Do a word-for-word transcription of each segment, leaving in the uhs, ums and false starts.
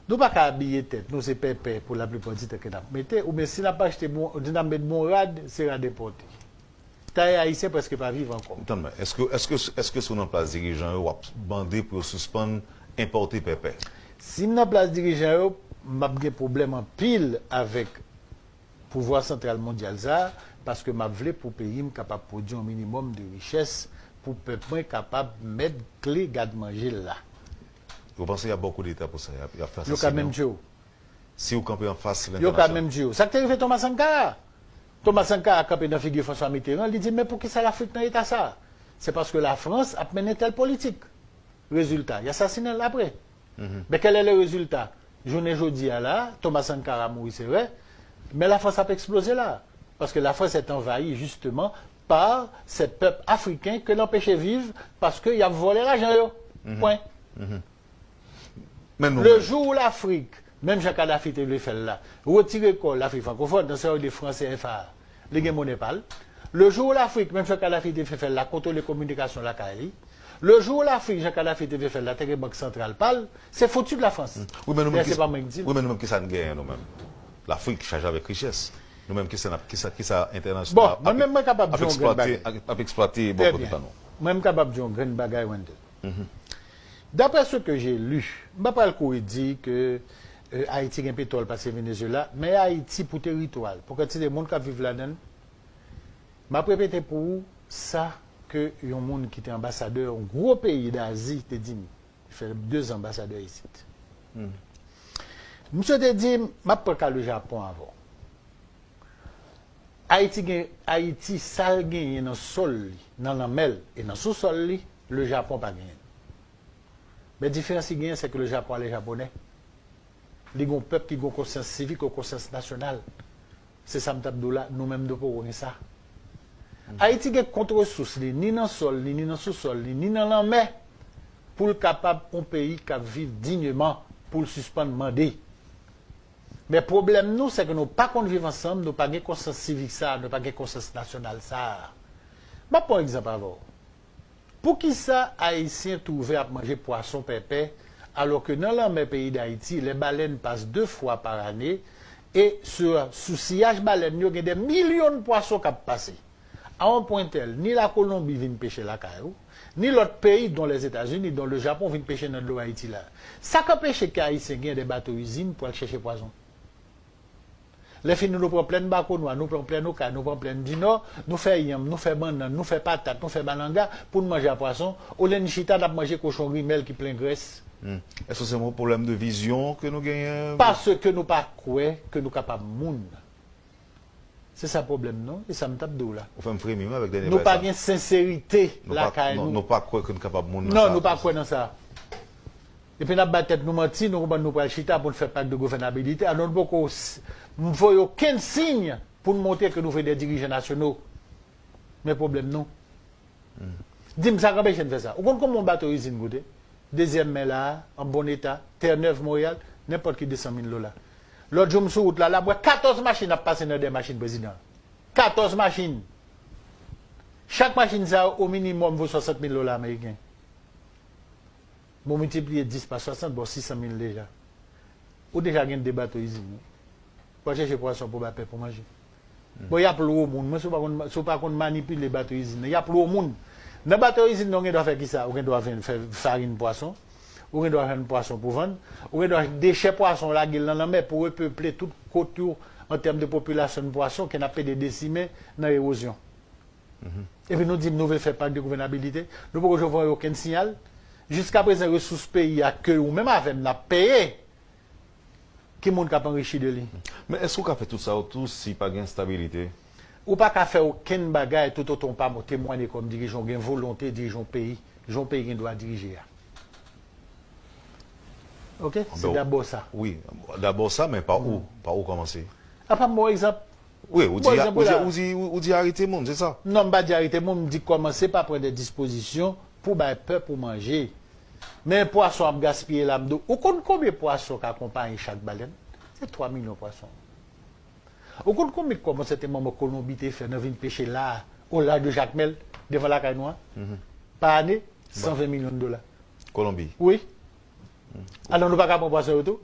Nou pa ka abiye tèt nou, se pèpè pou laplipa di tan ke n ap mete, oubyen si n ap achte bon, di n ap met bon rad, se rad enpòte. Tayè ayisyen prèske pa viv ankò. Tann mwen, èske, èske, èske si w nan plas dirijan yo, w ap mande pou yo sispann enpòte pèpè? Si m nan plas dirijan yo, m ap gen pwoblèm anpil avèk pouvwa santral mondyal sa a, paske m ap vle pou peyi m kapab pwodui yon minimòm de richès, pou pèp mwen kapab mèt kle gad manje l la. Ou panse y ap ba w koudeta pou sa? Y ap, y ap fè asasinen w? Yo ka menm tchwe w. Si w kanpe anfas lentènasyonal. Yo ka menm tchwe w. Sa k te rive Thomas Sankara? Thomas Sankara kanpe nan figi François Mitterrand, li di, men poukisa Lafrik nan eta sa? Se paske Lafrans ap mennen tèl politik. Rezilta, y asasinen l apre. Men kèl è le rezilta? Jounen jodi a la, Thomas Sankara mouri, se vre, men Lafrans ap eksploze la. Paske Lafrans est envahie justement par ces peuples africains ke l anpeche viv paske y ap vòlè lajan yo. Pwen. Men nou Le menm. Jour où l'Afrique, menm jan Kadhafi te vle fè l la, retire kò l Lafrik frankofòn, nan sa yo rele Franc C F A a, li gen monè pa l. Le jour où l'Afrique, menm jan Kadhafi te vle fè l la, kontwole kominikasyon lakay li. Le jour où l'Afrique, jan Kadhafi te vle fè l la, te gen bank santral pa l, se foutu de la France. Wi, men nou menm, se pa mwen ki di l. Wi, men nou menm, kisa n genyen nou menm? Lafrik chaje avèk richès. Nou menm, kisa n ap, kisa, kisa entènasyonal Bon, mwen menm, mwen kapab di yon grenn bagay. Ap eksplwate bò kote pa nou. Mwen, m kapab di yon grenn bagay, Wendell. D'après ce que j'ai lu, m pa pral kouri di ke euh, Ayiti gen petwòl pase Venezuela, men Ayiti pou teritwa l, pou kantite moun k ap viv ladan l, m ap repete pou ou sa ke yon moun ki te anbasadè yon gwo peyi Dazi te di m, li fè de zan anbasadè isit. Misye te di m, m ap pran ka le Japon avè w. Ayiti gen, Ayiti, sa l genyen nan sòl li, nan lanmè l e nan sousòl li, le Japon pa genyen l. Men diferans ki genyen, se ke le Japon a les Japonais. Li gen yon pèp ki gen yon konsyans sivik, yon konsyans nasyonal. Se sa m t ap di w la, nou menm nou poko gen sa. Ayiti gen kont resous li, ni nan sòl li, ni nan sousòl li, ni nan lanmè, pou l kapab yon peyi k ap viv dinyman, pou l sispann mande. Men pwoblèm nou, se ke nou pa konn viv ansanm, nou pa gen konsyans sivik sa a, nou pa gen konsyans nasyonal sa a. M ap pran yon egzanp avè w. Poukisa Ayisyen twouve ap manje pwason pèpè, alò ke nan lanmè peyi Dayiti, les baleines passent deux fois par année, e sou, sou siyaj balèn yo, gen de milyon pwason k ap pase? A yon pwen tèl, ni Lakolonbi vin peche lakay ou, ni lòt peyi, dont les États-Unis, dont le Japon, vin peche nan dlo Ayiti la. Sa k anpeche ke Ayisyen gen de bato izin pou al chèche pwason? Lè fini, nou pran plèn Bakonwa, nou pran plèn Okay, nou pran plèn Dinò, nou fè yanm, nou fè bannann, nou fè patat, nou fè malanga pou n manje a pwason, olye n chita n ap manje kochon rimèl ki plen grès. Èske se yon pwoblèm de vizyon ke nou genyen? Paske nou pa kwè ke nou kapab moun. Se sa pwoblèm nou, e sa m t ap di w la. Ou fè m fremi, wi, avèk dènye bagay sa. Nou pa gen senserite lakay nou. Nou pa kwè ke n kapab moun nan sa. Non, nou pa kwè nan sa. Epi n ap bay tèt nou manti, nou konprann nou pral chita pou n fè pak de gouvènabilite, alò nou poko s-, voye okenn siy pou n montre ke nou vle de dirijan nasyono. Men pwoblèm nou. Di m sa k anpeche n fè sa. Ou konn konbyen yon bato izin koute? Dezyèm men la a, an bon eta, Terre-Neuve, Montréal, nenpòt ki de san mil dola. Lòt jou m sou wout la, la m wè katòz machin ap pase nan dèyè machin prezidan an. Katòz machin! Chak machin sa yo, o minimòm, vo swasant mil dola ameriken. Bon, miltipliye dis pa swasant, bon, sis san mil deja. Ou deja gen de bato izin, wi. Pou al chèche pwason pou bay pèp ou manje. Bon, y ap lwe moun. Mwen, si w pa konn, si w pa konn manipile bato izin nan, y ap lwe moun. Nan bato izin nan, ou gen dwa fè kisa? Ou gen dwa fè, fè farin pwason. Ou gen dwa jwenn pwason pou vann. Ou gen dwa dechè pwason lage l nan lanmè pou repeple tout kot yo an tèm de popilasyon pwason ke n ap pede desime nan ewozyon. Epi nou di m nou vle fè pak de gouvènabilite. Nou poko janm voye okenn siyal. Jiskaprezan, resous peyi a ke ou menm avè m n ap peye, ki moun k ap anrichi de li? Men èske w ka fè tout sa yo tou si pa gen estabilite? Ou pa ka fè okenn bagay toutotan w pa temwanye kòm dirijan, w gen volonte dirije yon peyi, jan yon peyi gen dwa dirije a. Oke? Se dabò sa. Wi, dabò sa, men pa ou, pa ou kòmanse. Apa m ba w egzanp? Wi, ou di, ou di, ou di, ou di arete moun, se sa? Non, m pa di arete moun, m di kòmanse pa pran de dispozisyon pou bay pèp ou manje. Men pwason ap gaspiye la, m di w, ou konn konbyen pwason k akonpaye chak balèn? Se twa milyon pwason. Ou konn konbyen kòb yon sèten manman Kolonbi te fè nan vin peche la a, o laj de Jakmèl, devan lakay nou an? Pa ane, san ven milyon dola. Kolonbi? Wi. Alò, nou pa ka pran pwason yo tou?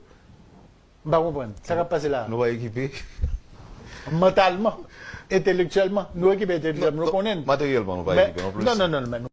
M pa konprann. Sa k ap pase la a? Nou pa ekipe. Mantalman, entelektyèlman, nou ekipe entelektyèlman, nou konnen. Materyèlman, nou pa Men- ekipe non plis. Non, non, non, men nou